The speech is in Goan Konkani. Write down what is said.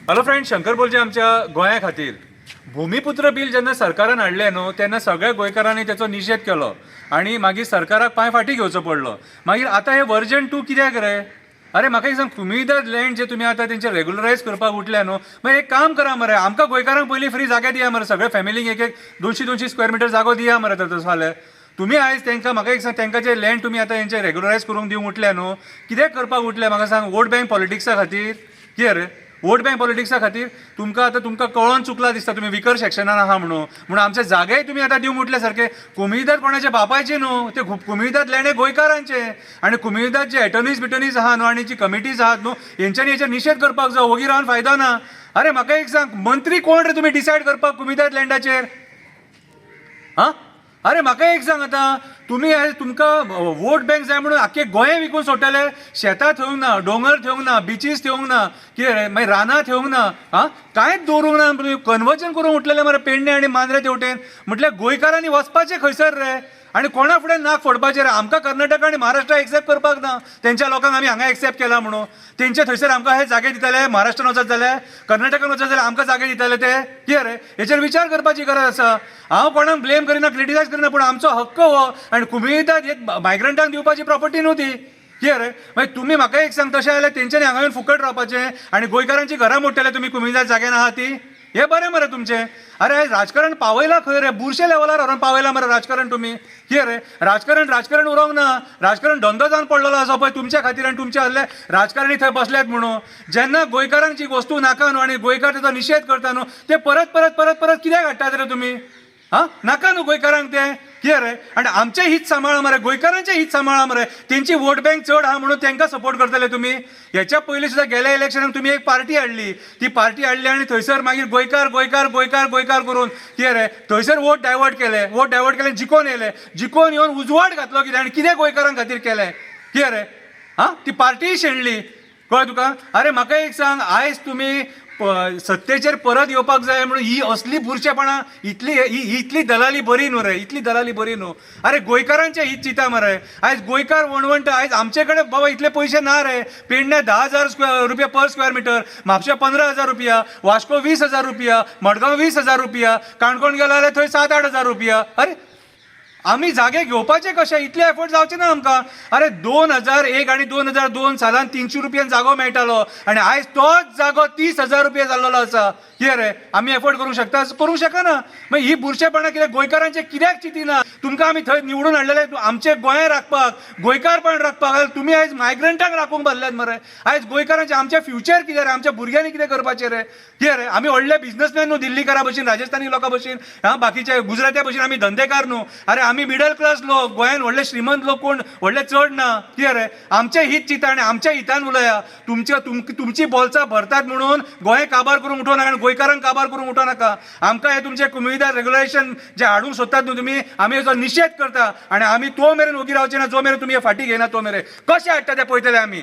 हॅलो फ्रेंड, शंकर बोलचे आमच्या गोंया खातीर भुमिपुत्र बील जेन्ना सरकारान हाडलें न्हू, तेन्ना सगळ्या गोंयकारांनी तेचो निशेध केलो आनी मागीर सरकाराक पांय फाटीं घेवचो पडलो. मागीर आतां हे वर्जन 2 कित्याक रे? अरे, म्हाका एक सांग, कुमिदाद लँड जे तुमी आतां तेंचे रेगुलरायज करपाक उठल्या न्हू, मागीर एक काम करा मरे, आमकां गोंयकारांक पयलीं फ्री जागे दिया मरे. सगळ्या फॅमिलीक एक एक 200-200 स्क्वेअर मिटर जागो दिया मरे. तर तसो जाल्यार तुमी आयज तांकां, म्हाका एक सांग, तांकां जे लँड तुमी आतां हेंचे रेगुलरायज करूंक दिवंक उठल्या न्हू, कितें करपाक उठले म्हाका सांग? वोट बँक पॉलिटिक्सा खातीर? कितें रे, वोट बँक पॉलिटिक्सा खातीर? तुमकां आतां तुमकां कळोन चुकलां दिसता, तुमी विकर सेक्शनान आहा म्हणून. म्हणून आमचे जागेय तुमी आतां दिवंक उठले सारके. कुमिदाद कोणाचे बापायचे न्हू ते, कुमिदाद लँड हे गोंयकारांचे. आनी कुमिदाद जे एटर्नीज बिटर्नीज आहा न्हू आनी जी कमिटीज आहात न्हू, हेंच्यांनी हेचेर निशेध करपाक जाय. वोगी रावन फायदो ना. अरे, म्हाका एक सांग, मंत्री कोण रे तुमी डिसायड करपाक कुमिदाद लँडाचेर? हां, अरे, म्हाका एक सांग, आतां तुमी आयज तुमकां वोट बँक जाय म्हणून आख्खे गोंय विकून सोडटले. शेतां थेवंक ना, दोंगर थेवंक ना, बिचीस थेवंक ना, कितें रे, मागीर रानां थेवंक ना, आं, कांयच दवरूंक ना. तुमी कन्वर्जन करूंक उठलेले मरे पेडणे आनी मांद्रे तेवटेन. म्हटल्यार गोंयकारांनी वचपाचें खंयसर रे आनी कोणा फुडें नाक फोडपाचें रे? आमकां कर्नाटक आनी महाराष्ट्र एक्सेप्ट करपाक ना. तेंच्या लोकांक आमी हांगा एक्सेप्ट केला म्हणून तेंचे थंयसर आमकां हे जागे दितले? महाराष्ट्रान वचत जाल्यार, कर्नाटकान वचत जाल्यार आमकां जागे दितले ते? कितें रे, हेचेर विचार करपाची गरज आसा. हांव कोणाक ब्लेम करिना, क्रिटिसायज करिना, पूण आमचो हक्क हो आनी कुमिदाद हे मायग्रंटांक दिवपाची प्रॉपर्टी न्हू ती. कितें रे, मागीर तुमी म्हाका एक सांग, तशें जाल्यार तेंच्यांनी हांगा येवन फुकट रावपाचें आनी गोंयकारांची घरां मोडटले तुमी कुमिदाद जाग्यान आहा ती? हे बरें मरे तुमचें. अरे, आयज राजकारण पावयलां खंय रे? बुरशे लेवलार व्हरोन पावयलां मरे राजकारण तुमी. कितें रे, राजकारण राजकारण उरोंक ना, राजकारण धंदो जावन पडलेलो आसा पळय तुमच्या खातीर आनी तुमचे आहले राजकारणी थंय बसल्यात म्हणून. जेन्ना गोंयकारांक जी वस्तू नाका न्हू आनी गोंयकार तेचो निशेध करता न्हू, ते परत परत परत परत कित्याक हाडटात रे तुमी? हां, नाका न्हू गोंयकारांक ते? कितें रे, आनी आमचें हित सांबाळा मरे, गोंयकारांचें हित सांबाळा मरे. तेंची वोट बँक चड आहा म्हणून तांकां सपोर्ट करतले तुमी? हेच्या पयलीं सुद्दां गेल्या इलेक्शनाक तुमी एक पार्टी हाडली. ती पार्टी हाडली आनी थंयसर मागीर गोंयकार गोंयकार गोंयकार गोंयकार करून, कितें रे, थंयसर वोट डायवर्ट केले. वोट डायवर्ट केले, जिकोन येयले. जिकोन येवन उजवाड घातलो कितें आनी कितें गोंयकारां खातीर केलें? कितें रे, आं, ती पार्टीय शेणली, कळ्ळें तुका? अरे, म्हाका एक सांग, आयज तुमी सत्तेचेर परत येवपाक जाय म्हणून ही असली बुरशेपणां, इतली ही इतली दलाली बरी न्हू रे, इतली दलाली बरी न्हू. अरे, गोंयकारांचें हित चिंता मरे. आयज गोंयकार वणवणटा. आयज आमचे कडेन बाबा इतले पयशे ना रे. पेडणे 10,000 स्क्वेअर रुपया पर स्क्वेअर मिटर, म्हापशा 15,000 रुपया, वास्को 20,000 रुपया, मडगांव 20,000 रुपया, काणकोण गेलो जाल्यार थंय 7-8 हजार रुपया. अरे, आमी जागे घेवपाचे कशे? इतले एफर्ट जावचे ना आमकां. अरे, 2001 आनी 2002 सालान 300 रुपयान जागो मेळटालो आनी आयज तोच जागो 30,000 रुपया जाल्लो आसा. कितें रे, आमी एफोर्ड करूंक शकता? करूंक शकना. मागीर ही बुरशेपणां कितें गोंयकारांचें कित्याक चिंतिना? तुमकां आमी थंय निवडून हाडलेले आमचे गोंय राखपाक, गोंयकारपण राखपाक. तुमी आयज मायग्रंटांक राखूंक बसल्यात मरे. आयज गोंयकारांचें, आमचें फ्युचर कितें रे? आमच्या भुरग्यांनी कितें करपाचें रे? कितें रे, आमी व्हडले बिजनसमॅन न्हू दिल्लीकारा भशेन, राजस्थानी लोकां भशेन, आं, बाकीचे गुजरात्या भशेन आमी धंदेकार न्हू. अरे, आमी मिडल क्लास लोक. गोंयान व्हडले श्रीमंत लोक कोण व्हडले चड ना. कितें रे, आमचें हित चिंता आनी आमच्या हितान उलया. तुमच्या तुमची बोल्सां भरतात म्हणून गोंय काबार करूंक उठो नाका आनी गोंयकारांक काबार करूंक उठो नाका. आमकां हे तुमचे कुमिदाद रेग्युलेशन जे हाडूंक सोदतात न्हू तुमी, आमी हेचो निशेध करता आनी आमी तो मेरेन ओगी रावचे ना, जो मेरेन तुमी हे फाटीं घेयना तो मेरेन. कशें हाडटा ते पळयतले आमी.